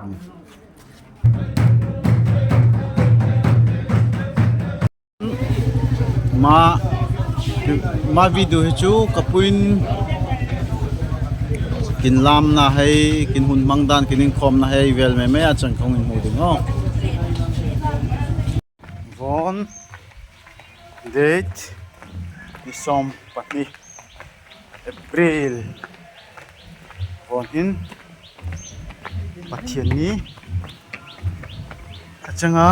Ma ma video hi chu ka puin kin lam na hei kin hun hmang dan kin inkhawm na hei vel mai mai a chuan ka hmuh ding aw. Vawn date ni 12 April vawn hin Pathianni a changa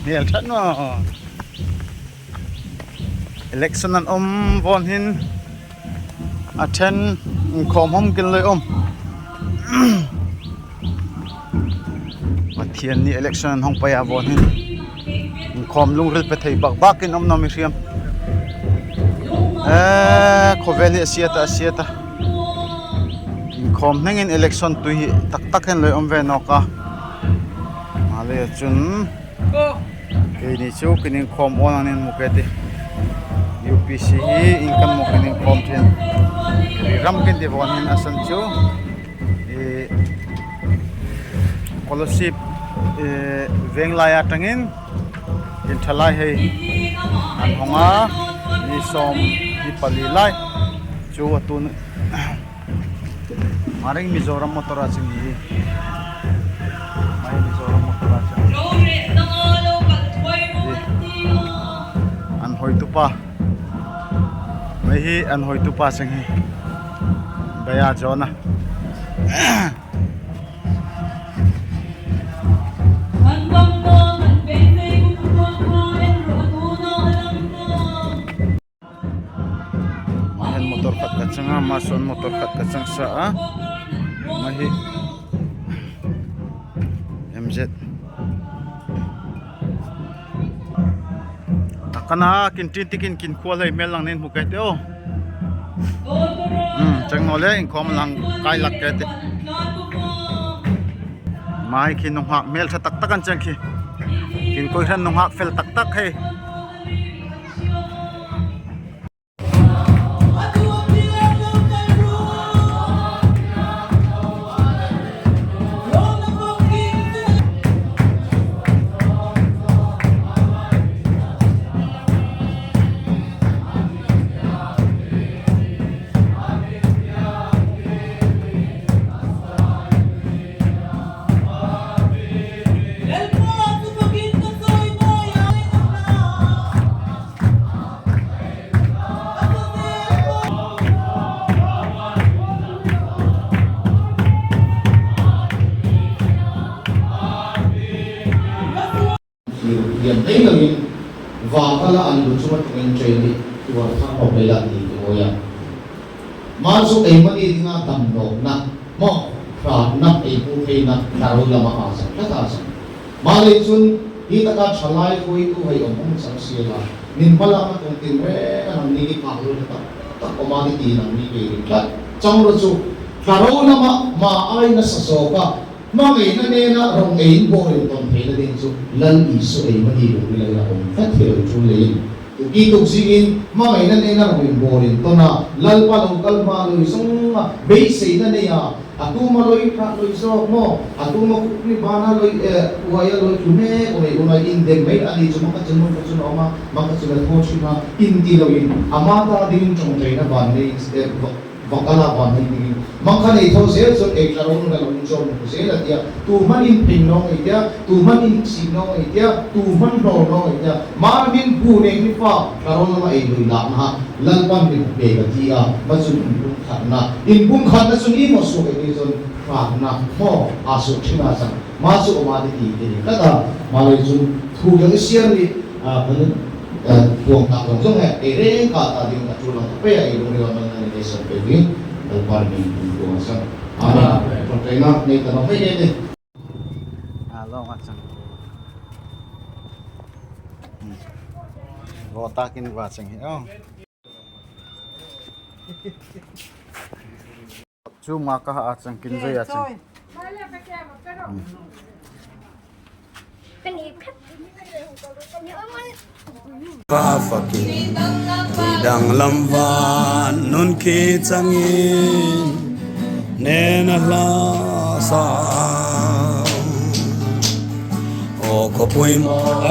hmel that maw election an awm vawn hin a then inkhawm hawm kin lawih awm Pathianni election an hawng paih ah vawn hin inkhawm lungril pe thei bak bak in awm nawm i hriam eee khawvel hi a siat a a siat a inkhawm hneng in election tui hi tak tak hian lo awm ve nawk a mahni ah chuan keini chu kan inkhawm awn ang in hmu ke ti upc hi in kan hmuh kan inkhawm thin ram kan ti vawn hin a san chu ihh scholarship ihh venglai atangin in thalai hei an hawng a ni 14 lai chu a tun maring Mizoram motor a ching hi mai Mizoram motor a chang an hawi tupa mai hi an hawi tupa ching hi Baya John a. Hian motor khat ka chang a hma sawn motor khat ka chang sa a hma hi M_Z a kana kin tin te kin kin khual hei hmel lang nen hmu ke te aw umm chengnaw le inkhawm lang kai lak ke te mai khi nawhngak hmel tha tak tak an cheng khi kin kawi hian nawhngak fel tak tak hei. Lian mai loin Vakala an lu chunga tawngin train hi tuar thang awk leh la ti ka ngawi a. Ma chu keimahni dinga damlawkna maw hranna ei hmuh theihna thlarau lama aa chang tlat a chang. Mahni chun hi taka thalai hruaitu hei awm awm chang si la, min hmalakna kum tin reng a nangni hi phah hlawlna tak tak awm a ni tiin nangni kei ring tlat chang rawh chu. Thlarau lama hma ai nasa zawk a, hmangaihna nena rawn eiin pawh rin tawn theihna ding chu Lal Isu ei mahni lung ila ila awm tlat hi lo tul leiin tuki tuk zingin hmangaihna nena rawn in bawr in tawn a, Lalpa lo kal hma lui zawng a beiseina nei a, A tuma lawih hrah lawih zawk maw? A tuma kukni bana lawih eh uai a lawih thlu mek awm ei unai in dem mai a ni chu maka chun maka chun a awm a, maka chun a thaw thin a, in ti lo in a ma ta ding in tawngtaina van nei in eh vakala van nei ding in mangkha nei tho zel chuan ei tla ro nun a lo in chawm hmu zel a tia tu hman in phei nawng ei tia tu hman in chhip nawng ei tia tu hman hlawr nawng ei tia mahni bu nek ni fa tla ro lama ei lui lakna ha Lalpan mi pe ka ti a, ma chun inpumkhatna, inpumkhatna chu ni maw suak ei ni chuan hranna maw aa suak thin a chang ma chu awm a ti ti te ni tlat a, ma lei chun thu dang i siam ni kan puang tak zawng zawng he ei reng ka ta ding a tul ang ka pe a ei lung ringa man na ni nei sawm pe ding Lalpan mi inpuang a chang. Amen. Tawngtaina nei ta lo mai nge ni. Lawng a chang. Vo takin va chang hi aw. Chu ma ka ha a chang kin zai a chang. Ka fakin ti danglam van nun khi changin nen a hla sa aw khawpui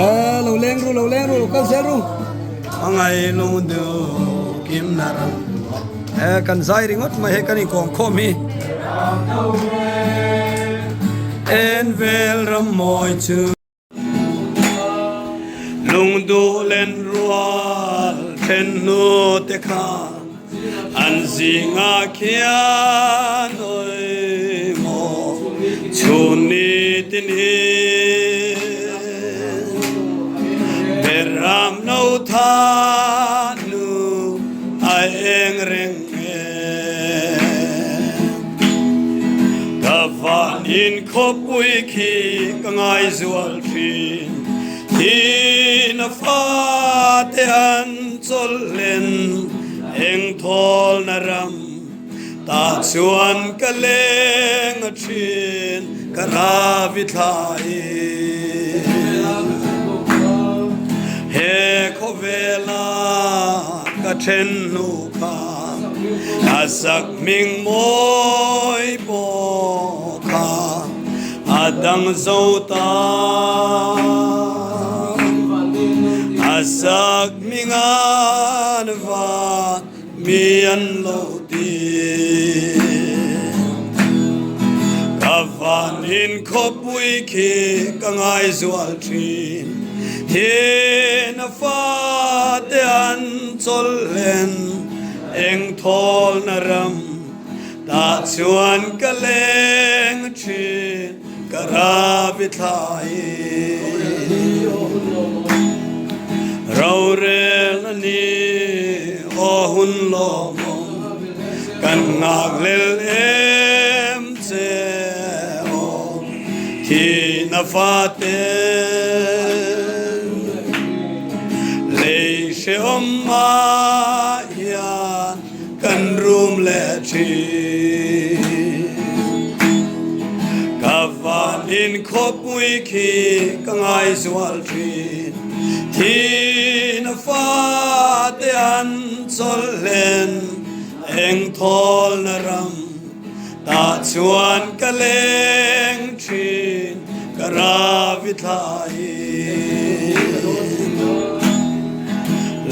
e lo leng ru lo leng ru lo kal zel ru a ngai lung du kim na ram e kan zai ringawt mai hei kan inkawm khawm hi en vel ram mawi chu. Lungduh len rual then hnu te kha an zingah khian oi maw chhun ni tin in Beram no tha nu a eng reng e Ka van in Khawpui khi ka ngaizual thin, thin a fate an chawlhlen, eng thawlna ram tah chuan ka leng a thin, ka ravi thlaiin. He khawvela ka then hnu kha a sak hming mawi pawh. Kha a dang zo ta. A sak mingan van mi an lo ti. Ka van in khawpui khi ka ngaizual thin. Thin a fate an chawlhlen eng thawlna ram Tah chuan ka leng thin ka ravi thlai Rorel a ni aw hun lawmawm kan nghak lel em che aw thihna fate lei hrehawm ah hian Kan rum leh thin. Ka van in khawpui khi ka ngaizual thin. Thin a fate an chawlhlen eng thawlna ram tah chuan ka leng thin ka ravi thlaiin.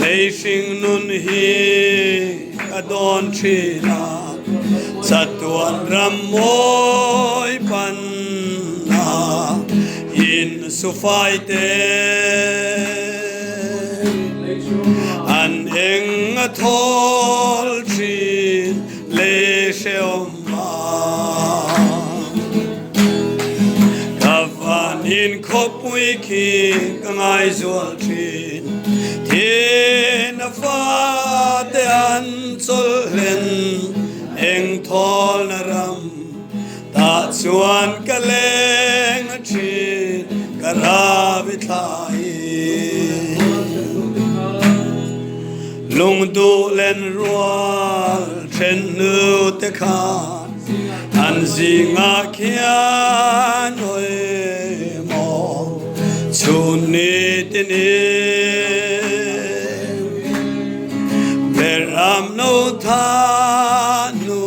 Lei hring nun hi ka dawn thin a, chatuan ram mawi pan a in sufai te an eng a thawl thin lei hrehawm a. Ka van in khawpui khi ka ngaizual thin, thin a fate an chawlhlen eng thawlna ram tah chuan ka leng thin ka ravi thlaiin. Lungduh len rual then nu te khan an zingah khian oi maw chhun ni tinin Beram no tha nu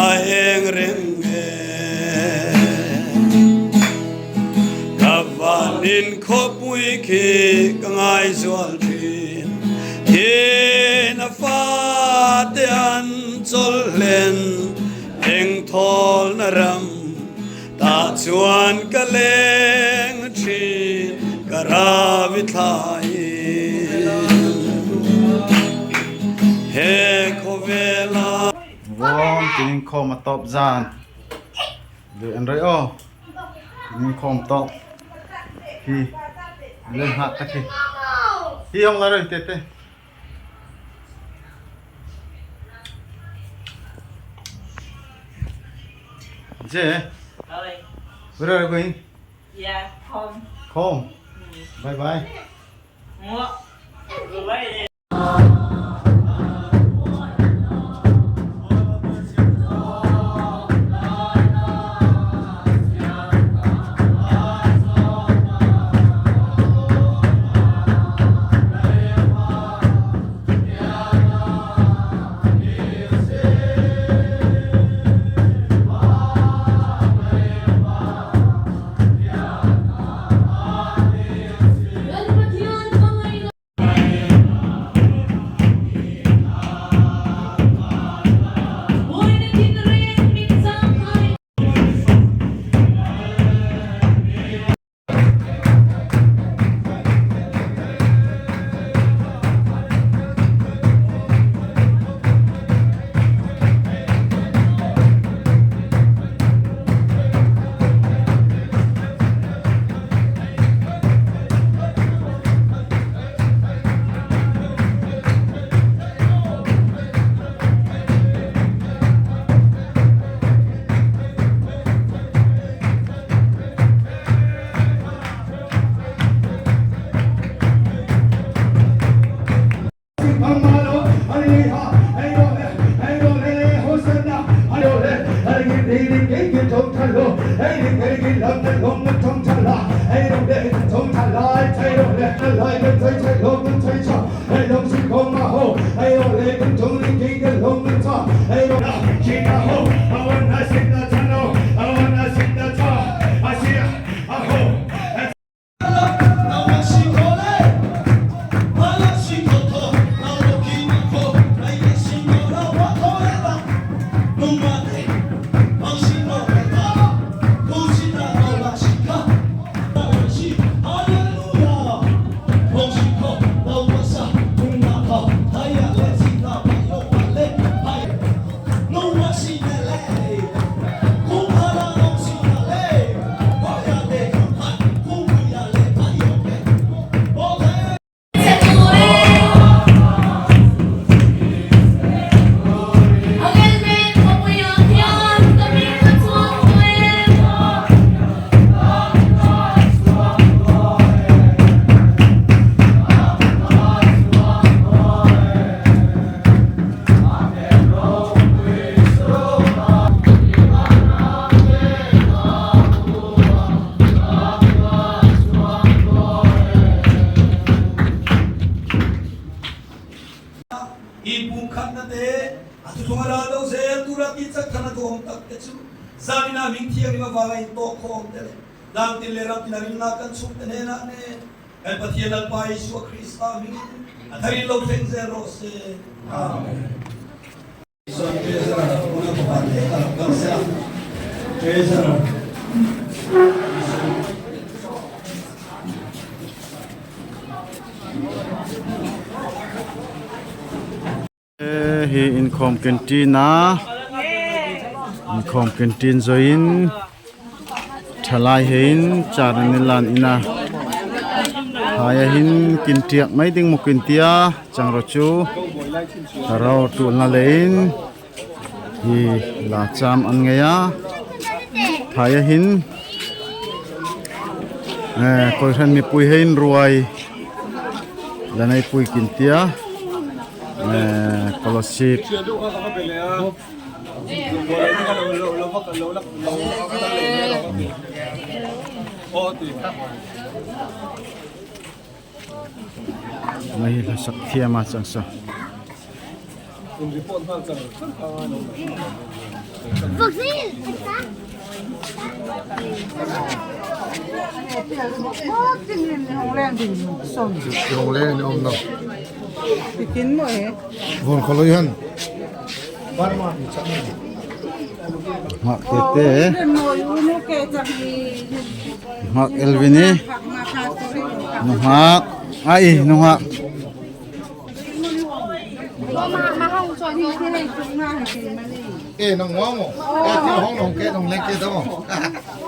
a eng reng e Ka vanin khawpui khi ka ngaizual thin Thin a fate an chawlhlen eng thawlna ram tah chuan ka leng thin ka ravi thlaiin he khawvela Vawng tinin khawm a tawp zan leh an rei aw tinin khawm tawp hi lên hạ ta khi hi hong la rồi tê tê Jay, where are you going? Yeah, home. Home. Bye bye. I pumkhatna te a thuthlung a ral lo zel tura ti chak than a duhawm tak te chu zanina hming thianghlim avanga intawk khawm te leh tlangtin leh ramtin a rinna kan chhungte hnenah nen kan Pathian Lalpa Isua Krista hmingin a tharin lo thleng zel rawh se. Amen. Chuan Treasurer Puna Pakhat leh a lo kal se a, Treasurer Hi inkhawm canteen a inkhawm canteen zawhin thalai hein char an inlan in a hai ahin kintiak mai ding maw kintia changro chu ro tulna leiin hi la cham an ngei a thai ahin eh kawlhran mipui hein ruai la nei pui kintia eh kolasib. Mai hi hlasak thiam a chang sa. Ngak te te ngak Elvin i nungak ai nungak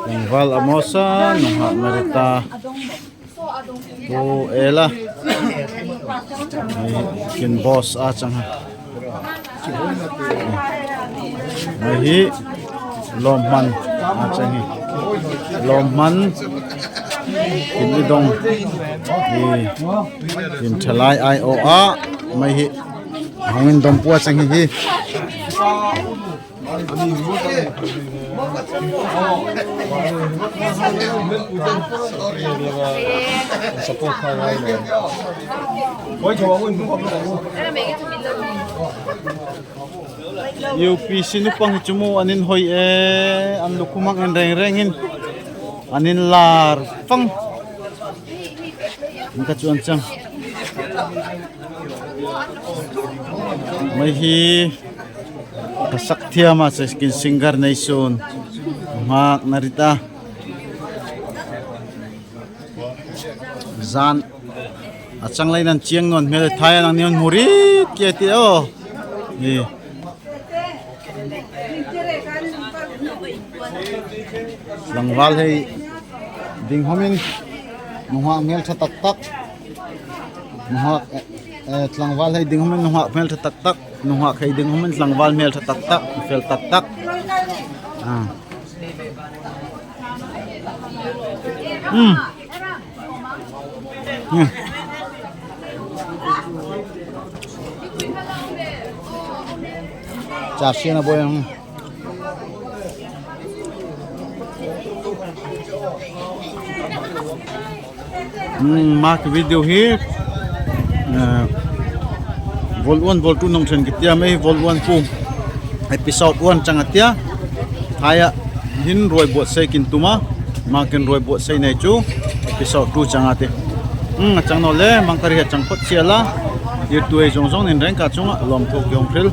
Tlangval Amosa nungak Marita Pu Ela kin boss a chang a hei hi lawmhman a chang hi lawmhman kin i dawng hi kin thalai ai awh a mai hi a hawng in dawm pua chang hi hi. UPC nupang hi chu maw an in hawi e an lukhum ang en reng reng in an in lar fang an ka chuan chang mai hi. Ka sak thiam a skin singer nei sun hmak na rit a zan a chang lai nan chiang non hmel thai anang nion murit ke ti o ni tlangval hei ding homin nuha hmel tha tak tak nuha tlangval hei ding homin nuha hmel tha tak tak. Nunghak hei ding awm in tlangval hmel tha tak tak fel tak tak ah um char sian a buai ang. Mark video hi vol 1 vol 2 nong then ki tia mai vol 1 pu. Episode 1 changa tia haiah hin ruai buatsaih kin tum a mahkin ruai buatsaih nei chu episode 2 changa te umm a chang nawh le mangkari hi a chang phawt chial a tirtu ei zawng zawng nen reng ka chunga lawmthu kiawm hril.